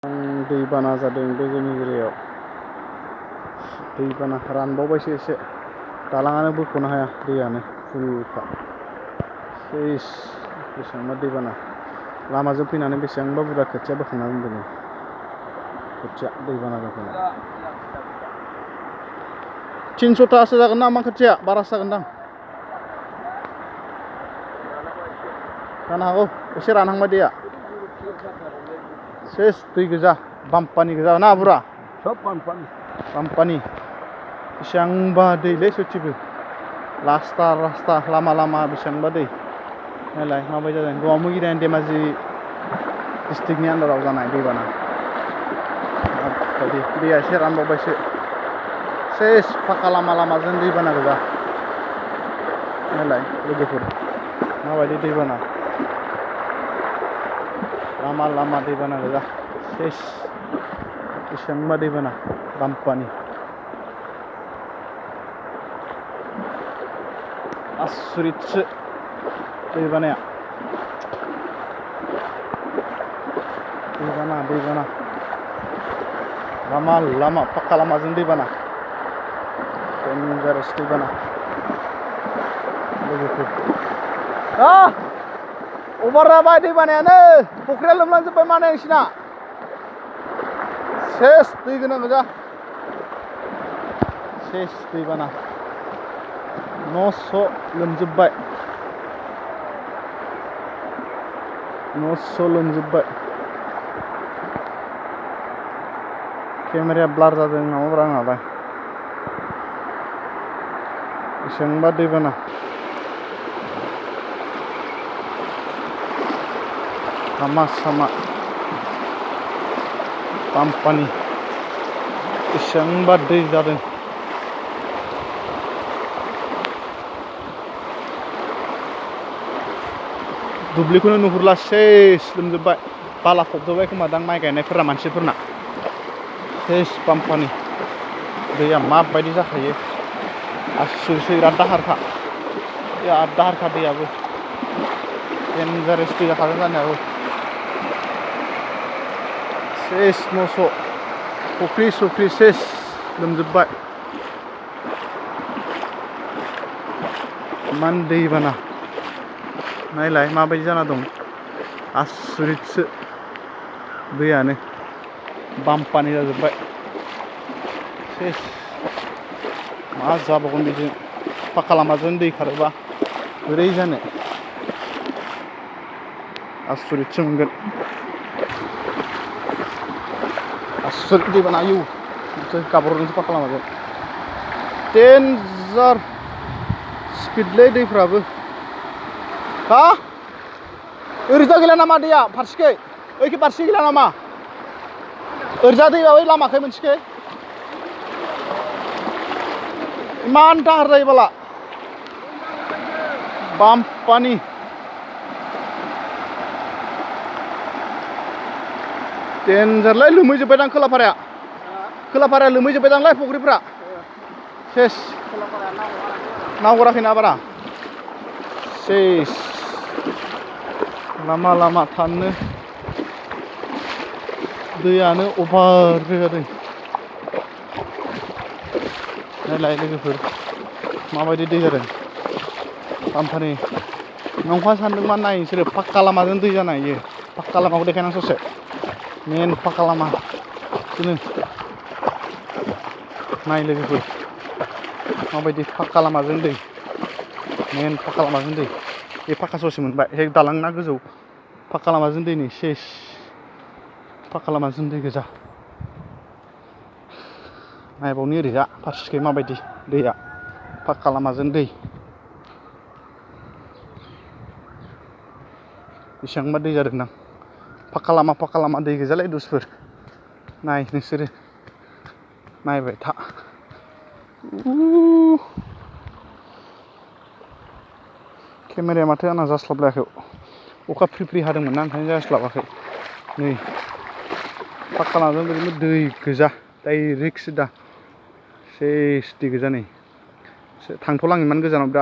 दैबाना जादों बे जोंनि एरियायाव दैबाना रानबावबायसो एसे दालाङानो बोख'नो हाया दैयानो फुलखा सेस बेसेबांबा दैबाना लामाजों फैनानै बेसेबांबा बुरजा खोथिया बोखांना दोनदों खोथिया दैबाना जाफैनाय 300थासो जागोन नामा खोथिया बारासो जागोनदां जानो हागौ एसे रानहांबाय दैया सेस दै गोजा बामपानि गोजा ना बुरा सब बामपानि बेसेबांबा दैलै सयथिबो रास्ता लामा बेसेबांबा दै नायलाय माबायदि जादों गगामुख एरियानि धेमाजि डिस्ट्रिक्टनि आन्दाराव जानाय दैबाना दैया एसे रानबावबायसो सेस फाखा लामाजों दैबाना गोजा नायलाय लोगोफोर माबायदि दैबाना लामा दैबाना गोजा सेस बेसेबांबा दैबाना बामपानि आसरितसो दैबाना लामा फाक्का लामाजों दैबाना डेन्जारेस दैबाना लोगोफोर अभार जाबाय दैबानायानो फुख्रिया लोमलांजोब्बाय माने नोंसिना सेस दै गोनां गोजा सेस दैबाना न' लोमजोब्बाय केमेराया ब्लार जादों नामाब्रा आंनालाय बेसेबांबा दैबाना लामा सामा बामपानि बेसेबांबा दै जादों दुब्लिखौनो नुहुरला सेस लोमजोब्बाय बाला फबजोब्बाय खोमा दां माइ गायनायफोरा मानसिफोरना सेस बामपानि दैया माबायदि जाखायो आसुरितसो बिराद दाहारखा दैयाबो डेन्जारेस दै जाखागोन जानायाबो सेस न' फुख्रि सेस लोमजोब्बाय इमान दैबाना नायलाय माबायदि जाना दं आसरितसो दैयानो बामपानि जाजोब्बाय सेस मा जाबावगोन बिजों फाक्का लामाजों दै खारोबा बोरै जानो आसरितसो मोनगोन आसरित दैबाना आयौ गाब्र'दोंसो फाक्का लामाजों डेन्जार स्पिडलै दैफ्राबो हा ओरैजा गैला नामा दैया फारसेखै ओइखै फारसे गैला नामा ओरैजा दैया बै लामाखै मोनसेखै इमान दाहार जायो बाला बामपानि डेन्जारलै लोमहैजोब्बायदां खोलाफाराया लोमहैजोब्बायदांलै फुख्रिफ्रा सेस नाहराखैना बारा सेस लामा थानो दैयानो अभार जादों नायलाय लोगोफोर माबायदि दै जादों बामपानि नंखा सानदोंमा नाय नोंसोरो फाक्का लामाजों दै जानाय इयो फाक्का लामाखौ देखायनां ससे मेन फाक्का लामा बिदिनो नाय लोगोफोर माबायदि फाक्का लामाजों दै मेन फाक्का लामाजों दै बे फाक्का ससे मोनबाय हे दालां ना गोजौ फाक्का लामाजों दैनि सेस फाक्का लामाजों दै गोजा नायबावनि ओरैजा फारसेखै माबायदि दैया फाक्का लामाजों दै बेसेबांबा दै जादोंदां फाक्का लामा दै गोजालै दुसफोर नाय नोंसोरो नायबाय था केमेराया माथो आंना जास्लाबलायाखै अखा फ्रि हादोंमोन ना ओंखायनो जास्लाबाखै नै फाक्का लामाजों ओरैनो दै गोजा डाइरेक्ट सिदा सेस दै गोजा नै थांथ'लां इमान गोजानाव बिराद